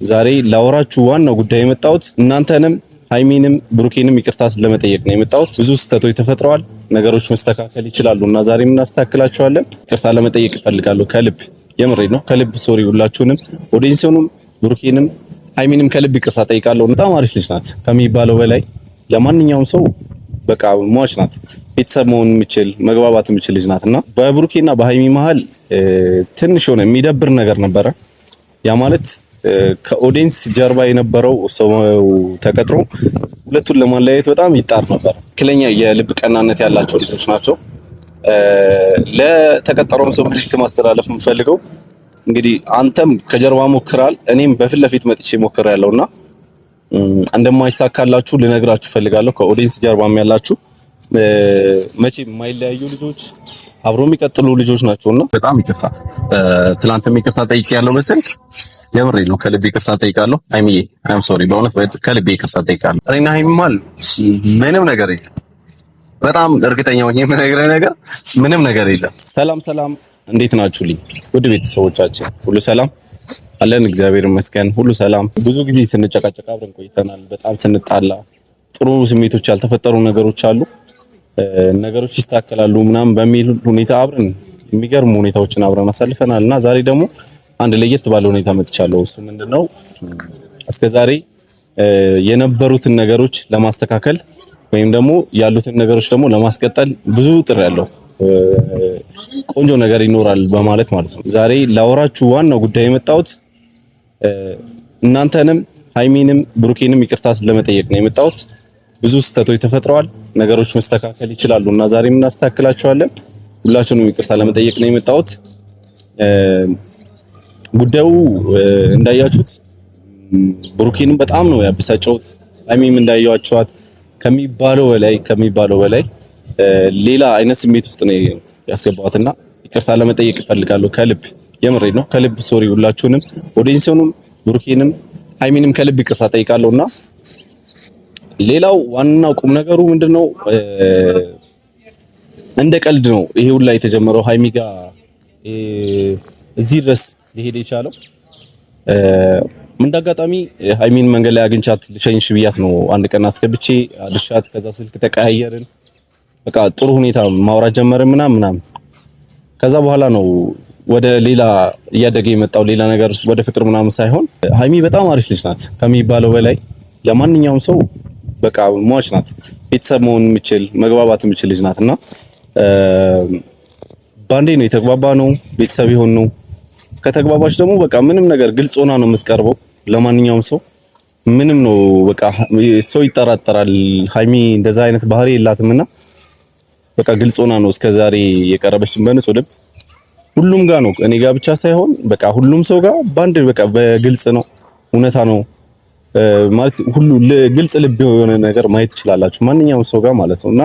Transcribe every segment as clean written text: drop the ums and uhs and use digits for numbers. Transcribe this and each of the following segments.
ዛሬ ላወራችሁ ዋናው ጉዳይ የመጣሁት እናንተንም ሃይሚንም ብሩኬንም ይቅርታ ለመጠየቅ ነው የመጣሁት። ብዙ ስህተቶች ተፈጥረዋል። ነገሮች መስተካከል ይችላሉ እና ዛሬም እናስተካክላቸዋለን። ይቅርታ ለመጠየቅ እፈልጋለሁ ከልብ የምሬ ነው። ከልብ sorry ሁላችሁንም፣ audience ኡንም፣ ብሩኬንም ሃይሚንም ከልብ ይቅርታ ጠይቃለሁ። በጣም አሪፍ ልጅ ናት ከሚባለው በላይ ለማንኛውም ሰው በቃ ሟች ናት። ቤተሰብ መሆን የምችል መግባባት የምችል ልጅ ናት እና በብሩኬና በሃይሚ መሀል ትንሽ ሆነ የሚደብር ነገር ነበረ። ያ ማለት ከ audience ጀርባ የነበረው ሰው ተቀጥሮ ሁለቱን ለማለያየት በጣም ይጣር ነበር። ትክክለኛ የልብ ቀናነት ያላቸው ልጆች ናቸው። ለተቀጠረውም ሰው መልዕክት ማስተላለፍ የምፈልገው እንግዲህ አንተም ከጀርባ ሞክራል፣ እኔም በፊት ለፊት መጥቼ ሞክሬያለሁና እንደማይሳካላችሁ ልነግራችሁ ፈልጋለሁ። ከ audience ጀርባም ያላችሁ መቼ የማይለያዩ ልጆች አብሮ የሚቀጥሉ ልጆች ናቸውና በጣም ይቅርታ፣ ትናንትም ይቅርታ ጠይቄያለሁ በስልክ የምሬ ነው። ከልብ ይቅርታ ጠይቃለሁ። ሃይሚዬ I'm sorry፣ በእውነት ከልብ ይቅርታ ጠይቃለሁ። እኔና ሃይሚ መሀል ምንም ነገር የለም። በጣም እርግጠኛ ሆኜ የምነግርህ ነገር ምንም ነገር የለም። ሰላም ሰላም፣ እንዴት ናችሁልኝ ውድ ቤተሰቦቻችን? ሁሉ ሰላም አለን፣ እግዚአብሔር ይመስገን፣ ሁሉ ሰላም። ብዙ ጊዜ ስንጨቃጨቅ አብረን ቆይተናል። በጣም ስንጣላ ጥሩ ስሜቶች ያልተፈጠሩ ነገሮች አሉ። ነገሮች ይስተካከላሉ ምናምን በሚል ሁኔታ አብረን የሚገርሙ ሁኔታዎችን አብረን አሳልፈናል እና ዛሬ ደግሞ አንድ ለየት ባለ ሁኔታ መጥቻለሁ። እሱ ምንድነው እስከዛሬ የነበሩትን ነገሮች ለማስተካከል ወይም ደግሞ ያሉትን ነገሮች ደግሞ ለማስቀጠል ብዙ ጥር ያለው ቆንጆ ነገር ይኖራል በማለት ማለት ነው። ዛሬ ላወራችሁ ዋናው ጉዳይ የመጣሁት እናንተንም ሃይሚንም ብሩኬንም ይቅርታ ለመጠየቅ ነው የመጣሁት። ብዙ ስህተቶች ተፈጥረዋል። ነገሮች መስተካከል ይችላሉ እና ዛሬም እናስተካክላቸዋለን። ሁላችሁንም ይቅርታ ለመጠየቅ ነው የመጣሁት። ጉዳዩ እንዳያችሁት ብሩኬንም በጣም ነው ያበሳጨሁት። ሃይሚም እንዳያችኋት ከሚባለው በላይ ሌላ አይነት ስሜት ውስጥ ነው ያስገባኋትና ይቅርታ ለመጠየቅ እፈልጋለሁ። ከልብ የምሬ ነው። ከልብ sorry ሁላችሁንም፣ audience ኡንም፣ ብሩኬንም ሃይሚንም ከልብ ይቅርታ ጠይቃለሁና ሌላው ዋናው ቁም ነገሩ ምንድነው? እንደ ቀልድ ነው ይሄ ሁላ የተጀመረው። ሃይሚ ጋር እዚህ ድረስ ሊሄድ የቻለው እንዳጋጣሚ ሃይሚን መንገድ ላይ አግኝቻት ልሸኝሽ ብያት ነው አንድ ቀን አስገብቼ አድርሻት። ከዛ ስልክ ተቀያየርን፣ በቃ ጥሩ ሁኔታ ማውራት ጀመርን ምናምን ምናምን። ከዛ በኋላ ነው ወደ ሌላ እያደገ የመጣው ሌላ ነገር ወደ ፍቅር ምናምን ሳይሆን ሃይሚ በጣም አሪፍ ልጅ ናት ከሚባለው በላይ ለማንኛውም ሰው በቃ ሟች ናት። ቤተሰብ መሆን የምችል መግባባት የምችል ልጅ ናት እና ባንዴ ነው የተግባባ ነው ቤተሰብ የሆን ነው። ከተግባባች ደግሞ በቃ ምንም ነገር ግልጽ ሆና ነው የምትቀርበው ለማንኛውም ሰው ምንም ነው በቃ ሰው ይጠራጠራል። ሃይሚ እንደዛ አይነት ባህሪ የላትም እና በቃ ግልጽ ሆና ነው እስከዛሬ የቀረበችን በንጹህ ልብ ሁሉም ጋር ነው፣ እኔ ጋር ብቻ ሳይሆን በቃ ሁሉም ሰው ጋር ባንድ በቃ በግልጽ ነው፣ እውነታ ነው ማለት ሁሉ ግልጽ ልብ የሆነ ነገር ማየት ትችላላችሁ ማንኛውም ሰው ጋር ማለት ነው። እና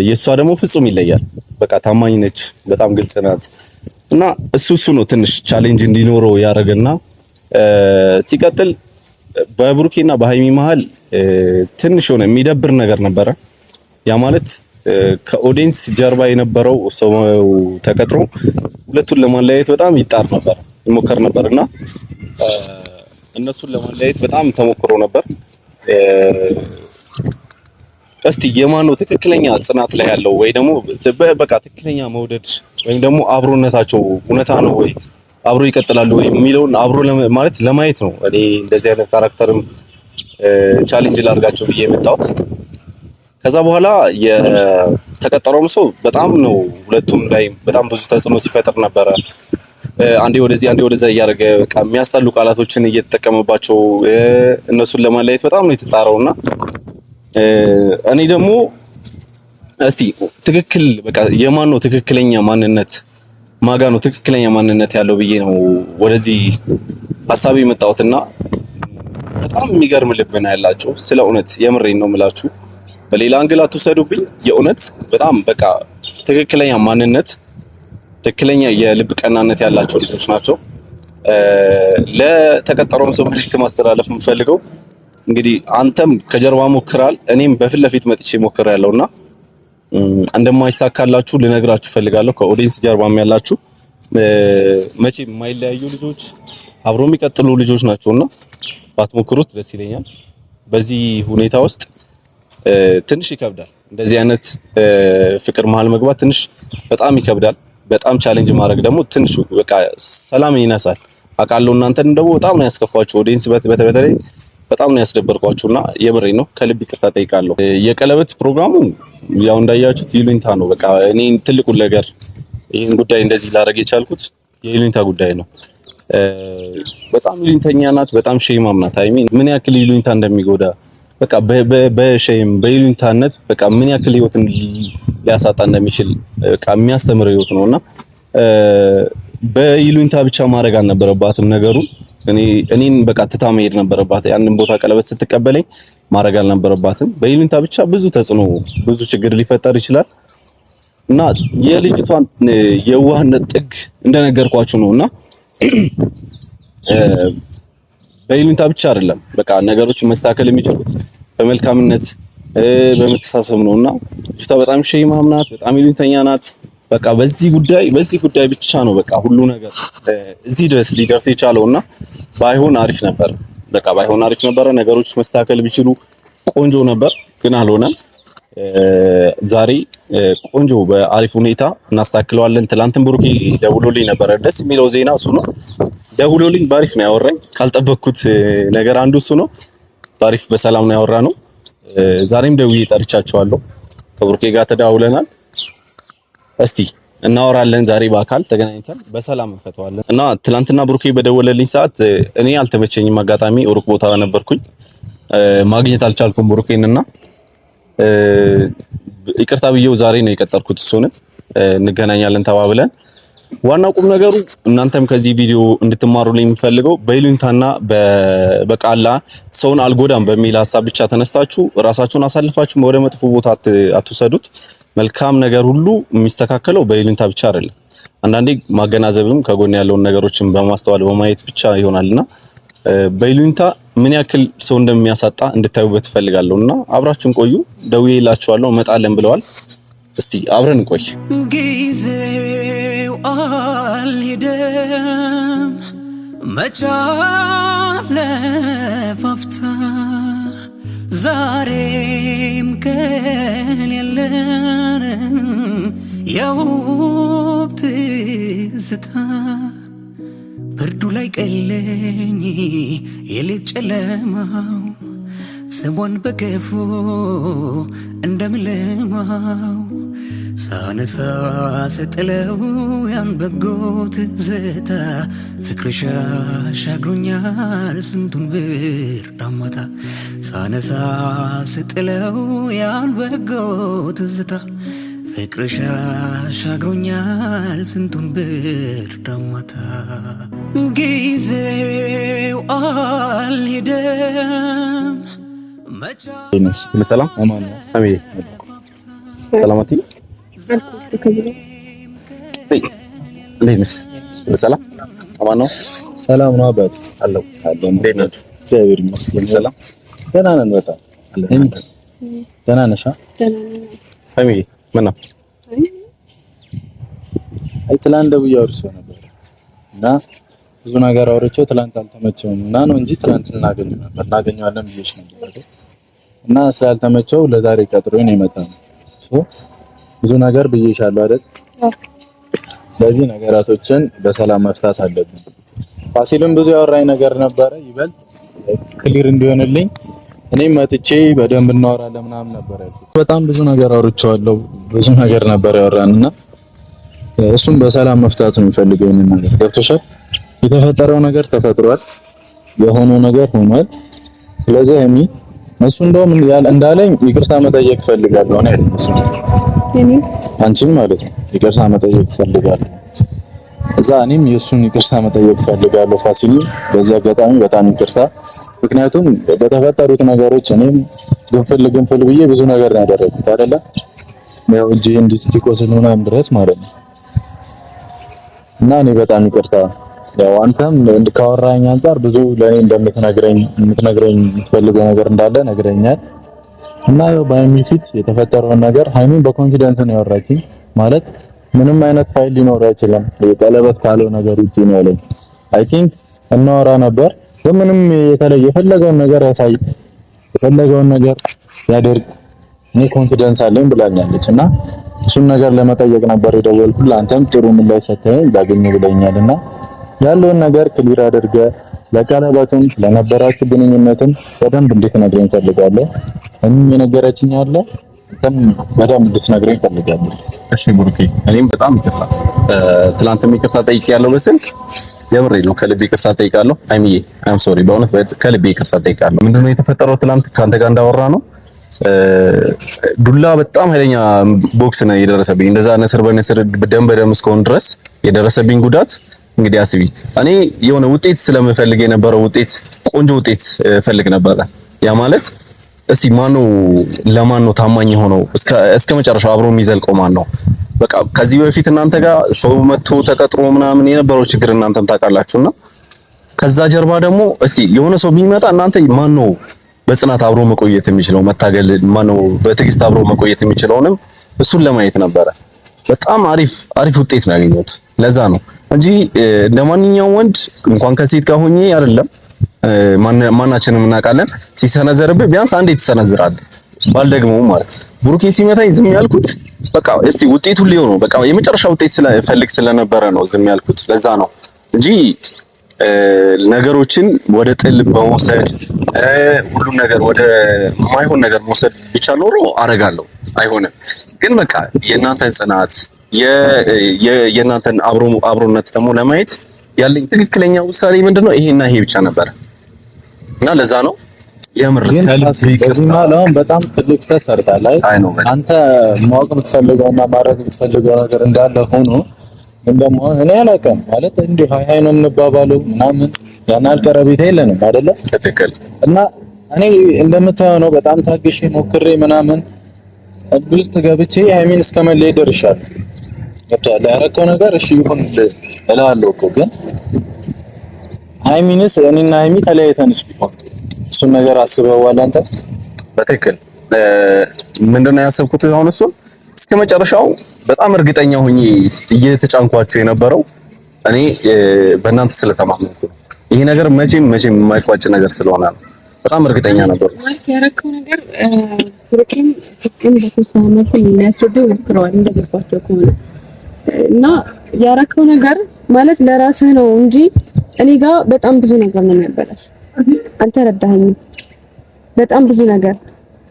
የእሷ ደግሞ ፍጹም ይለያል። በቃ ታማኝ ነች፣ በጣም ግልጽ ናት። እና እሱ ነው ትንሽ challenge እንዲኖረው ያደረገና ሲቀጥል በብሩኬና በሃይሚ መሀል ትንሽ ሆነ የሚደብር ነገር ነበረ። ያ ማለት ከ audience ጀርባ የነበረው ሰው ተቀጥሮ ሁለቱን ለማለያየት በጣም ይጣር ነበር፣ ይሞከር ነበር እና እነሱን ለማለያየት በጣም ተሞክሮ ነበር። እስቲ የማን ነው ትክክለኛ ጽናት ላይ ያለው ወይ ደግሞ በቃ ትክክለኛ መውደድ ወይም ደግሞ አብሮነታቸው እውነታ ነው ወይ አብሮ ይቀጥላሉ ወይ የሚለውን አብሮ ማለት ለማየት ነው። እኔ እንደዚህ አይነት character ም challenge ላድርጋቸው ብዬ የመጣሁት። ከዛ በኋላ የተቀጠረውም ሰው በጣም ነው ሁለቱም ላይ በጣም ብዙ ተጽዕኖ ሲፈጥር ነበረ። አንዴ ወደዚህ አንዴ ወደዛ እያደረገ በቃ የሚያስጠሉ ቃላቶችን እየተጠቀመባቸው እነሱን ለማለያየት በጣም ነው የተጣረውና እኔ ደግሞ እስቲ ትክክል በቃ የማን ነው ትክክለኛ ማንነት ማጋ ነው ትክክለኛ ማንነት ያለው ብዬ ነው ወደዚህ ሀሳብ የመጣሁትና በጣም የሚገርም ልብ ነው ያላቸው። ስለ እውነት የምሬን ነው የምላችሁ። በሌላ angle አትውሰዱብኝ። የእውነት በጣም በቃ ትክክለኛ ማንነት ትክክለኛ የልብ ቀናነት ያላቸው ልጆች ናቸው። ለተቀጠረውም ሰው መልዕክት ማስተላለፍ የምፈልገው እንግዲህ አንተም ከጀርባ ሞክራል፣ እኔም በፊት ለፊት መጥቼ ሞክሬያለሁና እንደማይሳካላችሁ ልነግራችሁ ፈልጋለሁ። ከ audience ጀርባም ያላችሁ መቼ የማይለያዩ ልጆች አብሮ የሚቀጥሉ ልጆች ናቸውና ባትሞክሩት ደስ ይለኛል። በዚህ ሁኔታ ውስጥ ትንሽ ይከብዳል። እንደዚህ አይነት ፍቅር መሀል መግባት ትንሽ በጣም ይከብዳል። በጣም challenge ማድረግ ደግሞ ትንሽ በቃ ሰላም ይነሳል። አውቃለሁ። እናንተን ደግሞ በጣም ነው ያስከፋችሁ። audience በተለይ በጣም ነው ያስደበርኳችሁና የምሬ ነው፣ ከልብ ይቅርታ ጠይቃለሁ። የቀለበት ፕሮግራሙ ያው እንዳያችሁት ይሉኝታ ነው። በቃ እኔ ትልቁን ነገር ይህን ጉዳይ እንደዚህ ላደርግ የቻልኩት የይሉኝታ ጉዳይ ነው። በጣም ይሉኝተኛ ናት፣ በጣም shame ኣም ናት። I mean ምን ያክል ይሉኝታ እንደሚጎዳ በቃ በ shame በይሉኝታነት በቃ ምን ያክል ህይወትን ሊያሳጣ እንደሚችል በቃ የሚያስተምር ህይወት ነውና በይሉኝታ ብቻ ማድረግ አልነበረባትም ነገሩ። እኔን በቃ ትታ መሄድ ነበረባት። ያንን ቦታ ቀለበት ስትቀበለኝ ማድረግ አልነበረባትም። በይሉኝታ ብቻ ብዙ ተጽዕኖ፣ ብዙ ችግር ሊፈጠር ይችላል እና የልጅቷን የዋህነት ጥግ እንደነገርኳችሁ ነውና በይሉኝታ ብቻ አይደለም በቃ ነገሮች መስተካከል የሚችሉት በመልካምነት በመተሳሰብ ነውና ልጅቷ በጣም shame ኣም ናት፣ በጣም ይሉኝተኛ ናት። በቃ በዚህ ጉዳይ ብቻ ነው በቃ ሁሉ ነገር እዚህ ድረስ ሊደርስ የቻለውና ባይሆን አሪፍ ነበር። በቃ ባይሆን አሪፍ ነበረ። ነገሮች መስተካከል ቢችሉ ቆንጆ ነበር፣ ግን አልሆነም። ዛሬ ቆንጆ በአሪፍ ሁኔታ እናስተካክለዋለን። ትላንትን ብሩኬ ደውሎልኝ ነበረ። ደስ የሚለው ዜና እሱ ነው። ደውሎልኝ ባሪፍ ነው ያወራኝ። ካልጠበቅኩት ነገር አንዱ እሱ ነው። ባሪፍ በሰላም ነው ያወራነው። ዛሬም ደውዬ ጠርቻቸዋለሁ። ከብሩኬ ጋር ተደዋውለናል። እስቲ እናወራለን። ዛሬ በአካል ተገናኝተን በሰላም እንፈተዋለን። እና ትላንትና ብሩኬ በደወለልኝ ሰዓት እኔ አልተመቸኝም። አጋጣሚ ሩቅ ቦታ ነበርኩኝ፣ ማግኘት አልቻልኩም ብሩኬን እና ይቅርታ ብዬው ዛሬ ነው የቀጠርኩት እሱንም እንገናኛለን ተባብለን። ዋናው ቁም ነገሩ እናንተም ከዚህ ቪዲዮ እንድትማሩልኝ የምፈልገው በይሉኝታና በቃላ ሰውን አልጎዳም በሚል ሀሳብ ብቻ ተነስታችሁ ራሳችሁን አሳልፋችሁ ወደ መጥፎ ቦታ አትውሰዱት። መልካም ነገር ሁሉ የሚስተካከለው በይሉኝታ ብቻ አይደለም። አንዳንዴ ማገናዘብም ከጎን ያለውን ነገሮችን በማስተዋል በማየት ብቻ ይሆናልና በይሉኝታ ምን ያክል ሰው እንደሚያሳጣ እንድታዩበት እፈልጋለሁ። እና አብራችሁን ቆዩ። ደውዬላችኋለሁ፣ እመጣለን ብለዋል። እስቲ አብረን እንቆይ። ጊዜው አልሄደም መቻለፋፍታ ዛሬም ቀን የለን የውብ ትዝታ ብርዱ ላይ ቀለኝ የሌት ጨለማው ስሟን በገፎ እንደምለማው ሳነሳ ስጥለው ያን በጎ ትዝታ ፍቅርሽ አሻግሮኛል ስንቱን ብርድ አማታ ሳነሳ ስጥለው ያን በጎ ትዝታ ፍቅርሽ አሻግሮኛል ስንቱን ብርድ አማታ ጊዜው አልሄደም። ሰላም አሜን። ሰላማቲ እንዴት ነሽ? ሰላም አማን ነው። ሰላም ነው አባቴ። አለው አለው። እንዴት ናችሁ? እግዚአብሔር ይመስገን። ሰላም ደህና ነን። በጣም ደህና ነሽ? family ምን ነው? አይ ትላንት ደውዬ አውርቼው ነበር እና ብዙ ነገር አውርቼው ትላንት አልተመቸውም እና ነው እንጂ ትላንት እናገኘው ነበር እናገኘዋለን ብዬሽ ነበር እና ስላልተመቸው ለዛሬ ቀጥሮኝ ነው የመጣነው። so ብዙ ነገር ብዬሻለሁ አይደል? ስለዚህ ነገራቶችን በሰላም መፍታት አለብን። ፋሲልም ብዙ ያወራኝ ነገር ነበረ። ይበልጥ clear እንዲሆንልኝ እኔም መጥቼ በደንብ እናወራለን ምናምን ነበር ያልኩት። በጣም ብዙ ነገር አውርቼዋለሁ። ብዙ ነገር ነበር ያወራን እና እሱም በሰላም መፍታት ነው የሚፈልገው ይሄንን ነገር ገብቶሻል። የተፈጠረው ነገር ተፈጥሯል፣ የሆነው ነገር ሆኗል። ስለዚህ እሚ እሱ እንደውም እንዳለኝ ይቅርታ መጠየቅ እፈልጋለሁ ነው ያለኝ። እሱ አንቺን ማለት ነው ይቅርታ መጠየቅ እፈልጋለሁ። እዛ እኔም የእሱን ይቅርታ መጠየቅ እፈልጋለሁ። ፋሲል በዚህ አጋጣሚ በጣም ይቅርታ፣ ምክንያቱም በተፈጠሩት ነገሮች እኔም ግንፍል ግንፍል ብዬ ብዙ ነገር ነው ያደረኩት አይደለ? ያው እጄ እንዲህ እስኪቆስል ምናምን ድረስ ማለት ነው። እና እኔ በጣም ይቅርታ ያው አንተም ካወራኝ አንጻር ብዙ ለእኔ እንደምትነግረኝ የምትነግረኝ የምትፈልገው ነገር እንዳለ ነግረኛል። እና ያው በሀይሚ ፊት የተፈጠረውን ነገር ሀይሚን በ confidence ነው ያወራችኝ። ማለት ምንም አይነት ፋይል ሊኖር አይችልም የቀለበት ካለው ነገር ውጪ ነው ያለኝ። I think እናወራ ነበር። በምንም የተለየ የፈለገውን ነገር ያሳይ፣ የፈለገውን ነገር ያደርግ፣ እኔ confidence አለኝ ብላኛለች እና እሱን ነገር ለመጠየቅ ነበር የደወልኩት። አንተም ጥሩ ምላሽ ሰጥተኸኝ ላገኘው ብለኛል እና ያለውን ነገር clear አድርገህ ስለቀለበቱም ስለነበራችሁ ግንኙነትም በደንብ እንድትነግረኝ እፈልጋለሁ። እኔም የነገረችኝ አለ አንተም በደንብ እንድትነግረኝ እፈልጋለሁ። እሺ ብሩኬ፣ እኔም በጣም ይቅርታ ትላንትም ይቅርታ ጠይቄያለሁ በስልክ የምሬ ነው። ከልቤ ይቅርታ ጠይቃለሁ። አይሚዬ I'm sorry፣ በእውነት ከልቤ ይቅርታ ጠይቃለሁ። ምንድነው የተፈጠረው? ትላንት ካንተ ጋር እንዳወራ ነው ዱላ በጣም ኃይለኛ ቦክስ ነው የደረሰብኝ። እንደዛ ነስር በነስር ደም በደም እስከሆን ድረስ የደረሰብኝ ጉዳት እንግዲህ አስቢ። እኔ የሆነ ውጤት ስለምፈልግ የነበረው ውጤት ቆንጆ ውጤት ፈልግ ነበረ። ያ ማለት እስቲ ማነው ለማን ነው ታማኝ የሆነው እስከ መጨረሻው አብሮ የሚዘልቀው ማን ነው? በቃ ከዚህ በፊት እናንተ ጋር ሰው መጥቶ ተቀጥሮ ምናምን የነበረው ችግር እናንተም ታውቃላችሁና ከዛ ጀርባ ደግሞ እስቲ የሆነ ሰው ቢመጣ እናንተ ማን ነው በጽናት አብሮ መቆየት የሚችለው መታገል፣ ማን ነው በትዕግስት አብሮ መቆየት የሚችለውንም እሱን ለማየት ነበረ። በጣም አሪፍ አሪፍ ውጤት ነው ያገኘሁት። ለዛ ነው እንጂ እንደማንኛውም ወንድ እንኳን ከሴት ጋር ሆኜ አይደለም ማናችንም እናውቃለን። ሲሰነዘርብህ ቢያንስ አንዴ ትሰነዝራለህ። ባልደግመው ማለት ብሩኬ ሲመታኝ ዝም ያልኩት በቃ እስቲ ውጤቱ ሊሆን ነው። በቃ የመጨረሻ ውጤት ስለፈልግ ስለነበረ ነው ዝም ያልኩት። ለዛ ነው እንጂ ነገሮችን ወደ ጥል በመውሰድ ሁሉም ነገር ወደ ማይሆን ነገር መውሰድ ብቻ ኖሮ አረጋለሁ። አይሆንም ግን በቃ የእናንተን ጽናት የእናንተን አብሮነት ደግሞ ለማየት ያለኝ ትክክለኛ ውሳኔ ምንድነው? ይሄና ይሄ ብቻ ነበረ እና ለዛ ነው የምር በጣም ትልቅ ስህተት ሰርተሃል። አንተ ማወቅ የምትፈልገውና ማድረግ የምትፈልገው ነገር እንዳለ ሆኖ ግን ደግሞ እኔ አላውቅም ማለት እንዲሁ hi hi ነው የምንባባለው ምናምን ያን ያህል ቀረቤታ የለንም አይደለ? ትክክል። እና እኔ እንደምታየው ነው በጣም ታግሼ ሞክሬ ምናምን እድል ተገብቼ ሃይሚን እስከ መለየት ደርሻለሁ። ገብቶሃል? ያደረከው ነገር እሺ ይሁን እልሃለሁ እኮ ግን ሃይሚንስ እኔና ሃይሚ ተለያይተንስ ቢሆን እሱን ነገር አስበዋል አንተ? በትክክል ምንድነው ያሰብኩት አሁን እሱን እስከ መጨረሻው በጣም እርግጠኛ ሆኜ እየተጫንኳቸው የነበረው እኔ በእናንተ ስለተማመንኩ ነው። ይሄ ነገር መቼም መቼም የማይቋጭ ነገር ስለሆነ ነው። በጣም እርግጠኛ ነበርኩ። ማለት ያረከው ነገር ብሩኬም ፍቅርን በተወሰነ መልኩ ሊያስረዱ ሞክረዋል እንደገባቸው ከሆነ እና ያረከው ነገር ማለት ለራስህ ነው እንጂ እኔ ጋር በጣም ብዙ ነገር ነው የሚያበላሽ። አልተረዳኸኝም። በጣም ብዙ ነገር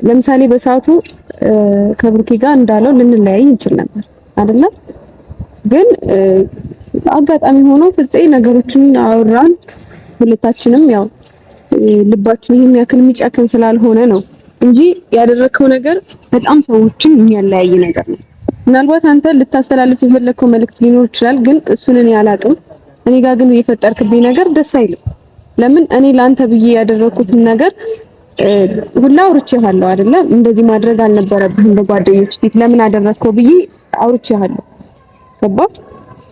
ለምሳሌ በሰዓቱ ከብሩኬ ጋር እንዳለው ልንለያይ እንችል ነበር አይደለም። ግን አጋጣሚ ሆኖ ፍፄ ነገሮችን አወራን። ሁለታችንም ያው ልባችን ይሄን ያክል የሚጨክን ስላልሆነ ነው እንጂ ያደረከው ነገር በጣም ሰዎችን የሚያለያይ ነገር ነው። ምናልባት አንተ ልታስተላልፍ የፈለግከው መልእክት ሊኖር ይችላል፣ ግን እሱን እኔ አላውቅም። እኔ ጋር ግን የፈጠርክብኝ ነገር ደስ አይልም። ለምን እኔ ለአንተ ብዬ ያደረኩትን ነገር ሁላ አውርቼሃለሁ አይደለ? እንደዚህ ማድረግ አልነበረብህም በጓደኞች ፊት ለምን አደረግከው ብዬ አውርቼሃለሁ። ገባ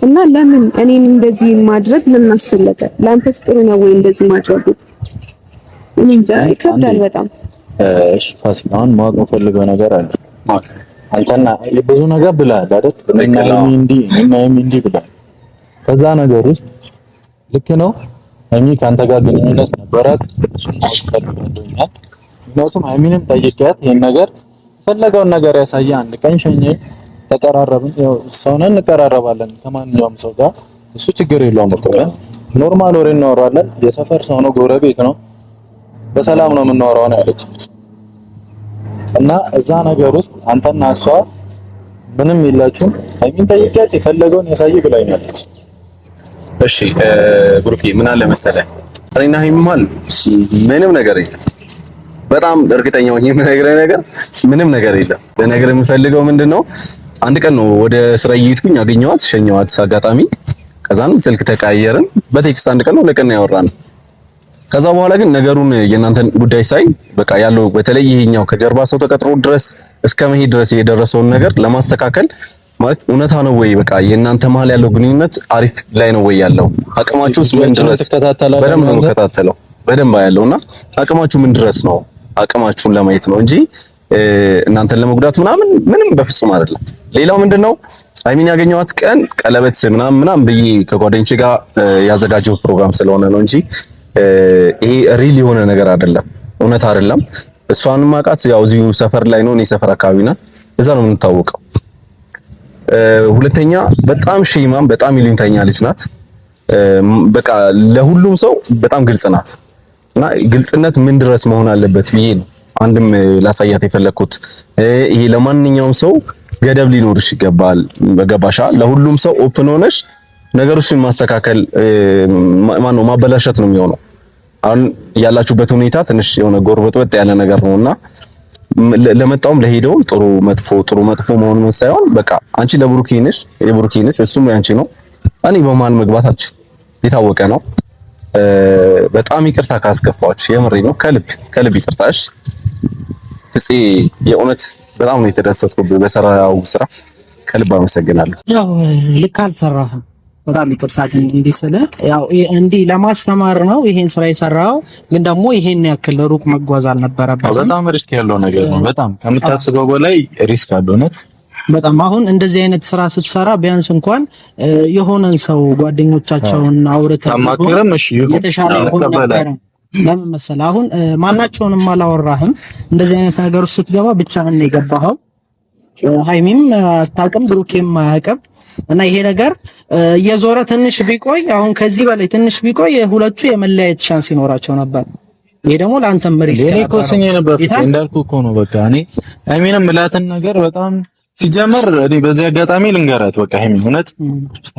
እና ለምን እኔን እንደዚህ ማድረግ ለምን አስፈለገ? ለአንተስ ጥሩ ነው ወይ እንደዚህ ማድረጉ? እኔ እንጃ ይከብዳል በጣም። እሺ ፋሲል፣ አሁን ማወቅ የምፈልገው ነገር አለ። አንተና ብዙ ነገር ብለሃል አይደል? እኔና ሃይሚ እንዲህ ብለሃል። ከዛ ነገር ውስጥ ልክ ነው ሃይሚ ከአንተ ጋር ግንኙነት ነበራት፣ እሱን ማወቅ እፈልጋለሁ። ምክንያቱም ሃይሚንም ጠይቄያት ይሄን ነገር የፈለገውን ነገር ያሳየ አንድ ቀን ሸኘ፣ ተቀራረብን። ያው ሰው ነን እንቀራረባለን ከማንኛውም ሰው ጋር እሱ ችግር የለውም እኮ normal ወሬ እናወራለን። የሰፈር ሰው ነው፣ ጎረቤት ነው፣ በሰላም ነው የምናወራው ነው ያለች። እና እዛ ነገር ውስጥ አንተና እሷ ምንም የላችሁም። ሃይሚን ጠይቄያት የፈለገውን ያሳየ ብላኛለች። እሺ ብሩኬ ምን አለ መሰለህ፣ እኔና ሃይሚ መሀል ምንም ነገር የለም። በጣም እርግጠኛ ሆኜ የምነግርህ ነገር ምንም ነገር የለም። ለነገር የምፈልገው ምንድነው፣ አንድ ቀን ነው ወደ ስራ እየሄድኩኝ አገኘኋት፣ ሸኘኋት አጋጣሚ። ከዛን ስልክ ተቀያየርን በ text አንድ ቀን ነው ለቀን ያወራን። ከዛ በኋላ ግን ነገሩን የእናንተን ጉዳይ ሳይ በቃ ያለው በተለይ ይሄኛው ከጀርባ ሰው ተቀጥሮ ድረስ እስከ መሄድ ድረስ የደረሰውን ነገር ለማስተካከል ማለት እውነታ ነው ወይ? በቃ የእናንተ መሀል ያለው ግንኙነት አሪፍ ላይ ነው ወይ ያለው? አቅማችሁስ ምን ድረስ? በደንብ ነው የምከታተለው፣ በደንብ ያለውና አቅማችሁ ምን ድረስ ነው? አቅማችሁን ለማየት ነው እንጂ እናንተን ለመጉዳት ምናምን ምንም በፍጹም አይደለም። ሌላው ምንድነው ሀይሚን ያገኘኋት ቀን ቀለበት ምናምን ምናምን ብዬ ከጓደኞቼ ጋር ያዘጋጀው ፕሮግራም ስለሆነ ነው እንጂ ይሄ real የሆነ ነገር አይደለም፣ እውነት አይደለም። እሷን ማውቃት ያው እዚሁ ሰፈር ላይ ነው፣ እኔ ሰፈር አካባቢ ናት፣ እዛ ነው የምንታወቀው። ሁለተኛ በጣም ሼማም በጣም ይሉኝተኛ ልጅ ናት። በቃ ለሁሉም ሰው በጣም ግልጽ ናት እና ግልጽነት ምን ድረስ መሆን አለበት ብዬ ነው አንድም ላሳያት የፈለኩት። ይሄ ለማንኛውም ሰው ገደብ ሊኖርሽ ይገባል። ገባሻ? ለሁሉም ሰው open ሆነሽ ነገሮችን ማስተካከል ማነው ማበላሸት ነው የሚሆነው። አሁን ያላችሁበት ሁኔታ ትንሽ የሆነ ጎርበጥበጥ ያለ ነገር ነውና ለመጣውም ለሄደውም ጥሩ መጥፎ ጥሩ መጥፎ መሆኑን ሳይሆን በቃ አንቺ ለብሩኬ ነሽ፣ የብሩኬ ነሽ፣ እሱም ያንቺ ነው። እኔ በመሀል መግባት አልችልም፣ የታወቀ ነው። በጣም ይቅርታ ካስከፋችሁ የምሬ ነው፣ ከልብ ከልብ ይቅርታሽ። ፍፄ የእውነት በጣም ነው የተደሰትኩት በሰራው ስራ፣ ከልብ አመሰግናለሁ። ያው ልክ አልሰራህም። በጣም ይቅርታ ግን እንዲህ ስለ ያው እንዲህ ለማስተማር ነው ይሄን ስራ የሰራው፣ ግን ደግሞ ይሄን ያክል ሩቅ መጓዝ አልነበረበትም። በጣም risk ያለው ነገር ነው። በጣም ከምታስበው በላይ risk አለው። እውነት በጣም አሁን እንደዚህ አይነት ስራ ስትሰራ ቢያንስ እንኳን የሆነን ሰው ጓደኞቻቸውን አውርተህ ታማክርም፣ እሺ ይሁን የተሻለ ይሆን ነበረ። ለምን መሰለህ አሁን ማናቸውንም አላወራህም። እንደዚህ አይነት ነገር ውስጥ ስትገባ ብቻህን ነው የገባኸው። ሃይሚም አታውቅም፣ ብሩኬም አያውቅም። እና ይሄ ነገር እየዞረ ትንሽ ቢቆይ አሁን ከዚህ በላይ ትንሽ ቢቆይ ሁለቱ የመለያየት chance ይኖራቸው ነበር። ይሄ ደግሞ ለአንተም risk እኔ እኮ ስኜ ነበር እንዳልኩህ እኮ ነው። በቃ እኔ ሃይሚንም ምላትን ነገር በጣም ሲጀመር እኔ በዚህ አጋጣሚ ልንገራት፣ በቃ ሃይሚ እውነት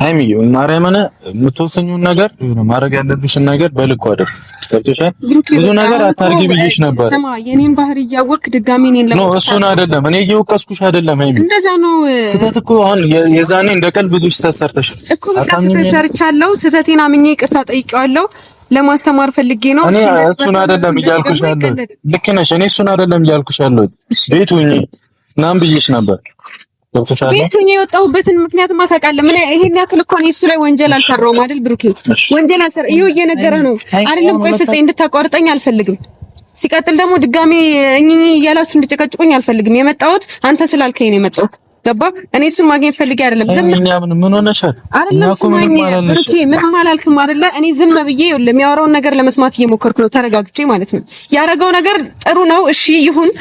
ሃይሚ ማርያምን የምትወሰኚውን ነገር ማድረግ ያለብሽን ነገር በልኩ አድርግ። ገብቶሻል? ብዙ ነገር አታርጊ ብዬሽ ነበር። ስማ የኔን ባህሪ እያወቅህ ድጋሚ እኔን ነው እሱን አይደለም እኔ እየወቀስኩሽ አይደለም ሃይሚ፣ እንደዛ ነው ስህተት እኮ አሁን የዛኔ እንደ ቀልድ ብዙ ስህተት ሰርተሻል እኮ። በቃ ስህተት ሰርቻለሁ። ስህተቴን አምኜ ይቅርታ ጠይቄዋለሁ። ለማስተማር ፈልጌ ነው። እኔ እሱን አይደለም እያልኩሽ ያለሁት። ልክ ነሽ። እኔ እሱን አይደለም እያልኩሽ ያለሁት ቤት ሁኚ ምናምን ብዬሽ ነበር። ገብቶሻል? ቤት ሁኜ የወጣሁበትን ምክንያትማ ታውቃለህ። ምን ይሄን ያክል እኮ እኔ እሱ ላይ ወንጀል አልሰራሁም አይደል ብሩኬ? ወንጀል አልሰራሁም። ይኸው እየነገረህ ነው አይደለም? ቆይ ፍፄ እንድታቋርጠኝ አልፈልግም። ሲቀጥል ደግሞ ድጋሜ እኝኝ እያላችሁ እንድጨቀጭቁኝ አልፈልግም። የመጣሁት አንተ ስላልከኝ ነው የመጣሁት። ገባ? እኔ እሱን ማግኘት ፈልጌ አይደለም። ዝም ምን ሆነሻል? አይደለም ስማኝ ብሩኬ፣ ምንም አላልክም አይደለ? እኔ ዝም ብዬ የሚያወራውን ነገር ለመስማት እየሞከርኩ ነው፣ ተረጋግቼ ማለት ነው። ያረገው ነገር ጥሩ ነው፣ እሺ ይሁን፣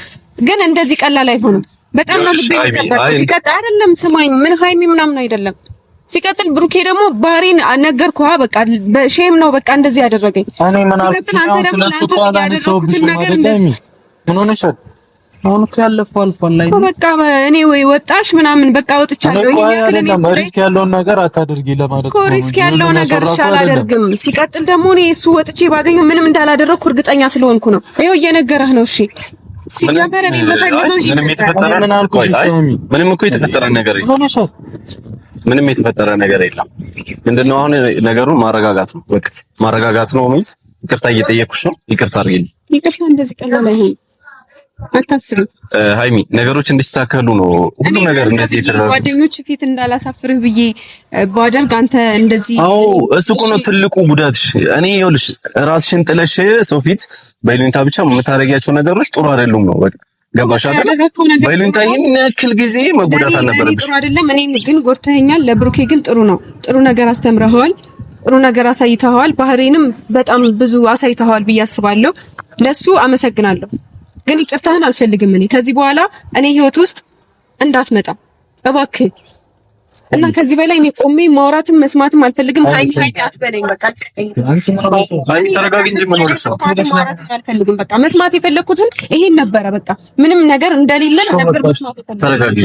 ግን እንደዚህ ቀላል አይሆንም። በጣም ነው ልቤ የተሰበረው። ሲቀጥል አይደለም ስማኝ፣ ምን ሃይሚ ምናምን አይደለም። ሲቀጥል ብሩኬ ደግሞ ባህሪን ነገርኩህ፣ በቃ በ shame ነው በቃ እንደዚህ ያደረገኝ። እኔ ምን አልኩት? አንተ ደግሞ ለአንተ ያደረኩትን ነገር እንደዚህ ምን ሆነሻል? አሁን እኮ ያለፈው አልፏል። ላይ በቃ እኔ ወይ ወጣሽ ምናምን በቃ ወጥቻለሁ። ይሄን ያክል እኔ risk ያለውን ነገር አታድርጊ ለማለት እኮ risk ያለው ነገር እሺ አላደርግም። ሲቀጥል ደግሞ እኔ እሱ ወጥቼ ባገኘው ምንም እንዳላደረግኩ እርግጠኛ ስለሆንኩ ነው። ይኸው እየነገረህ ነው። እሺ ሲጀመር እኔ የምፈልገው ምንም እኮ የተፈጠረ ነገር የለም። ምንም የተፈጠረ ነገር የለም። ምንድነው አሁን ነገሩን ማረጋጋት ነው። በቃ ማረጋጋት ነው። ሚስ ይቅርታ እየጠየኩሽ ነው። ይቅርታ አድርጊልኝ። ይቅርታ እንደዚህ ቀላል አይሆንም። አታስቢ ሃይሚ፣ ነገሮች እንዲስተካከሉ ነው ሁሉ ነገር እንደዚህ የተደረገው። ጓደኞች ፊት እንዳላሳፍርህ ብዬ ባደርግ አንተ እንደዚህ። አዎ እሱ እኮ ነው ትልቁ ጉዳትሽ። እኔ ይኸውልሽ ራስሽን ጥለሽ ሰው ፊት በይሉኝታ ብቻ የምታደርጊያቸው ነገሮች ጥሩ አይደሉም ነው በቃ ገባሽ አይደል? በይሉኝታ ይሄን ያክል ጊዜ መጎዳት አልነበረብሽ። ጥሩ አይደለም። እኔ ግን ጎድተኸኛል። ለብሩኬ ግን ጥሩ ነው። ጥሩ ነገር አስተምረኸዋል። ጥሩ ነገር አሳይተኸዋል። ባህሪንም በጣም ብዙ አሳይተኸዋል ብዬ አስባለሁ። ለሱ አመሰግናለሁ። ግን ይቅርታህን አልፈልግም። እኔ ከዚህ በኋላ እኔ ህይወት ውስጥ እንዳትመጣ እባክህ። እና ከዚህ በላይ እኔ ቆሜ ማውራትም መስማትም አልፈልግም። ሃይሚ ሃይሚ አትበለኝ። በቃ ሃይሚ ተረጋጊ እንጂ ምን ሆነሽ ነው? አልፈልግም። በቃ መስማት የፈለኩትን ይሄን ነበረ። በቃ ምንም ነገር እንደሌለ ነበር መስማት የፈለኩት። ተረጋጊ።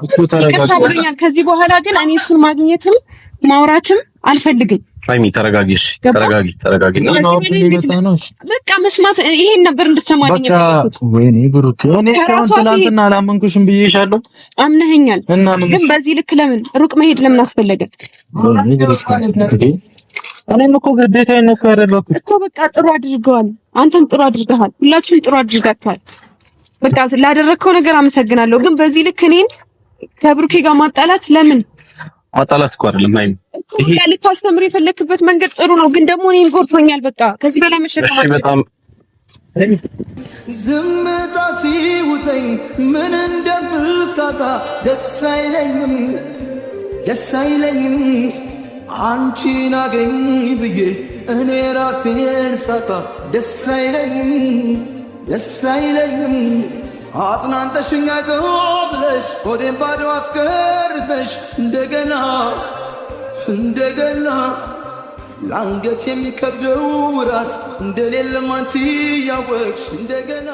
ይቅርታ ብሎኛል። ከዚህ በኋላ ግን እኔ እሱን ማግኘትም ማውራትም አልፈልግም። ሃይሚ ተረጋጊሽ፣ ተረጋጊ፣ ተረጋጊ። በቃ መስማት ይሄን ነበር እንድትሰማልኝ የፈለኩት። ወይኔ ብሩክ፣ እኔ ትናንትና አላመንኩሽም ብዬሻለሁ። አምነኸኛል፣ ግን በዚህ ልክ ለምን ሩቅ መሄድ ለምን አስፈለገ? እኔም እኮ ግዴታዬን እኮ ያደረኩት እኮ በቃ ጥሩ አድርገዋል። አንተም ጥሩ አድርገሃል። ሁላችሁም ጥሩ አድርጋችኋል። በቃ ላደረግከው ነገር አመሰግናለሁ። ግን በዚህ ልክ እኔን ከብሩኬ ጋር ማጣላት ለምን ማጣላት እኮ አይደለም ሃይሚ፣ ይሄ ልታስተምር የፈለክበት መንገድ ጥሩ ነው፣ ግን ደግሞ እኔን ጎድቶኛል። በቃ ከዚህ በላይ መሸከም እሺ፣ በጣም ዝምታ ሲውጠኝ ምን እንደምሳታ ደስ አይለኝም፣ ደስ አይለኝም። አንቺን አገኝ ብዬ እኔ ራሴን ሳጣ ደስ አይለኝም፣ ደስ አይለኝም። አጽናንተሽኝ አይዞህ ብለሽ ሆዴን ባዶ አስቀርተሽ እንደገና እንደገና ለአንገት የሚከብደው ራስ እንደሌለም አንቺ ያወቅሽ እንደገና።